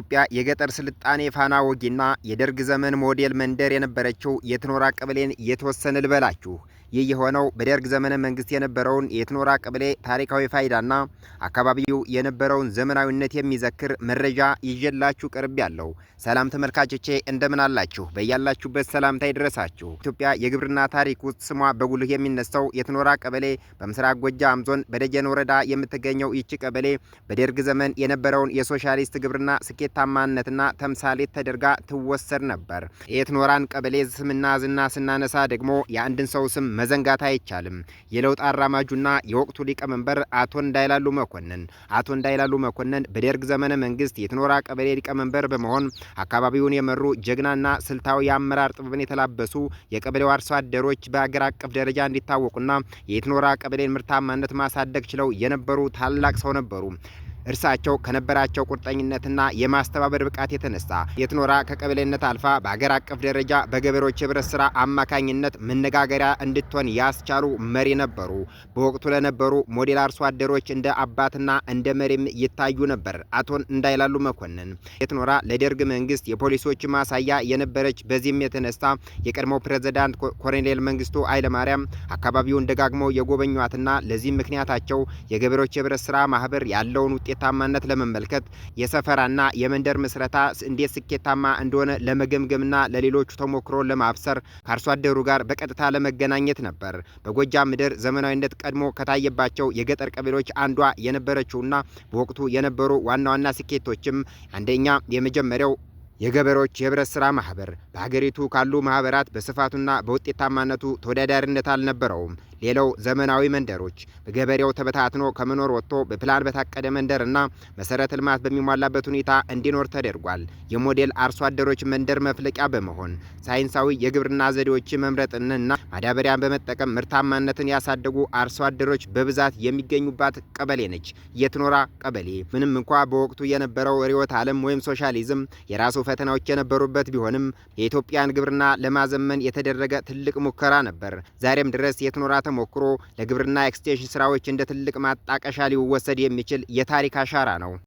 የኢትዮጵያ የገጠር ስልጣኔ ፋና ወጊና የደርግ ዘመን ሞዴል መንደር የነበረችው የትኖራ ቀበሌን የተወሰነ ልበላችሁ። ይህ የሆነው በደርግ ዘመነ መንግስት የነበረውን የትኖራ ቀበሌ ታሪካዊ ፋይዳና አካባቢው የነበረውን ዘመናዊነት የሚዘክር መረጃ ይዤላችሁ ቀርቤያለሁ። ሰላም ተመልካቾቼ፣ እንደምን አላችሁ? በያላችሁበት ሰላምታ ይድረሳችሁ። ኢትዮጵያ የግብርና ታሪክ ውስጥ ስሟ በጉልህ የሚነሳው የትኖራ ቀበሌ በምስራቅ ጎጃም ዞን በደጀን ወረዳ የምትገኘው ይቺ ቀበሌ በደርግ ዘመን የነበረውን የሶሻሊስት ግብርና ስኬታማነትና ተምሳሌት ተደርጋ ትወሰድ ነበር። የትኖራን ቀበሌ ስምና ዝና ስናነሳ ደግሞ የአንድን ሰው ስም መዘንጋት አይቻልም። የለውጥ አራማጁና የወቅቱ ሊቀመንበር አቶ እንዳይላሉ መኮንን። አቶ እንዳይላሉ መኮንን በደርግ ዘመነ መንግስት የትኖራ ቀበሌ ሊቀመንበር በመሆን አካባቢውን የመሩ ጀግናና ስልታዊ የአመራር ጥበብን የተላበሱ፣ የቀበሌው አርሶ አደሮች በአገር አቀፍ ደረጃ እንዲታወቁና የትኖራ ቀበሌን ምርታማነት ማሳደግ ችለው የነበሩ ታላቅ ሰው ነበሩ። እርሳቸው ከነበራቸው ቁርጠኝነትና የማስተባበር ብቃት የተነሳ የትኖራ ከቀበሌነት አልፋ በአገር አቀፍ ደረጃ በገበሬዎች የህብረት ስራ አማካኝነት መነጋገሪያ እንድትሆን ያስቻሉ መሪ ነበሩ። በወቅቱ ለነበሩ ሞዴል አርሶ አደሮች እንደ አባትና እንደ መሪም ይታዩ ነበር። አቶ እንዳይላሉ መኮንን የትኖራ ለደርግ መንግስት የፖሊሶች ማሳያ የነበረች፣ በዚህም የተነሳ የቀድሞው ፕሬዝዳንት ኮሎኔል መንግስቱ ኃይለማርያም አካባቢውን ደጋግመው የጎበኟትና ለዚህም ምክንያታቸው የገበሬዎች የህብረት ስራ ማህበር ያለውን ውጤታማነት ለመመልከት፣ የሰፈራና የመንደር ምስረታ እንዴት ስኬታማ እንደሆነ ለመገምገምና ለሌሎቹ ተሞክሮ ለማብሰር ከአርሶ አደሩ ጋር በቀጥታ ለመገናኘት ነበር። በጎጃም ምድር ዘመናዊነት ቀድሞ ከታየባቸው የገጠር ቀበሌዎች አንዷ የነበረችውና በወቅቱ የነበሩ ዋና ዋና ስኬቶችም፣ አንደኛ፣ የመጀመሪያው የገበሬዎች የህብረት ስራ ማህበር በሀገሪቱ ካሉ ማህበራት በስፋቱና በውጤታማነቱ ተወዳዳሪነት አልነበረውም። ሌላው ዘመናዊ መንደሮች፣ በገበሬው ተበታትኖ ከመኖር ወጥቶ በፕላን በታቀደ መንደርና መሰረተ ልማት በሚሟላበት ሁኔታ እንዲኖር ተደርጓል። የሞዴል አርሶ አደሮች መንደር መፍለቂያ በመሆን ሳይንሳዊ የግብርና ዘዴዎች መምረጥንና ማዳበሪያን በመጠቀም ምርታማነትን ያሳደጉ አርሶ አደሮች በብዛት የሚገኙባት ቀበሌ ነች የትኖራ ቀበሌ። ምንም እንኳ በወቅቱ የነበረው ርዕዮተ ዓለም ወይም ሶሻሊዝም የራሱ ፈተናዎች የነበሩበት ቢሆንም የኢትዮጵያን ግብርና ለማዘመን የተደረገ ትልቅ ሙከራ ነበር። ዛሬም ድረስ የትኖራ ተሞክሮ ለግብርና ኤክስቴንሽን ስራዎች እንደ ትልቅ ማጣቀሻ ሊወሰድ የሚችል የታሪክ አሻራ ነው።